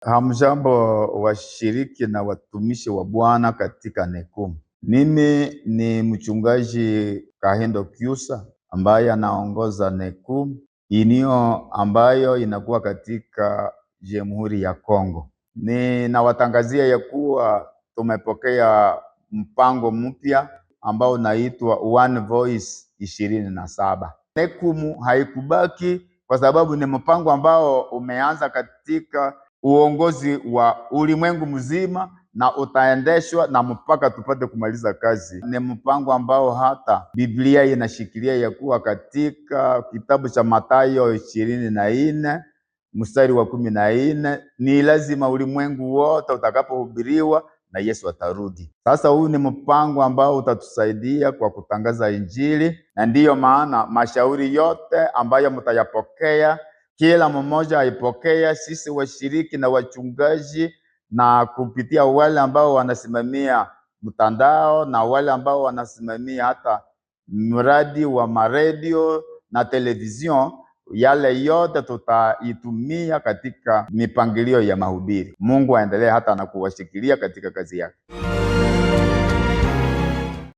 Hamjambo washiriki na watumishi wa Bwana katika NECOM. Mimi ni mchungaji Kahindo Kyusa ambaye anaongoza NECOM inio ambayo inakuwa katika Jamhuri ya Kongo. Ninawatangazia ya kuwa tumepokea mpango mpya ambao unaitwa One Voice 27. NECOM haikubaki kwa sababu ni mpango ambao umeanza katika uongozi wa ulimwengu mzima na utaendeshwa na mpaka tupate kumaliza kazi. Ni mpango ambao hata Biblia inashikilia ya kuwa katika kitabu cha Mathayo 24 mstari wa 14 ni lazima ulimwengu wote utakapohubiriwa na Yesu atarudi. Sasa huu ni mpango ambao utatusaidia kwa kutangaza Injili, na ndiyo maana mashauri yote ambayo mtayapokea kila mmoja aipokea, sisi washiriki na wachungaji, na kupitia wale ambao wanasimamia mtandao na wale ambao wanasimamia hata mradi wa maredio na television, yale yote tutaitumia katika mipangilio ya mahubiri. Mungu aendelee hata na kuwashikilia katika kazi yake.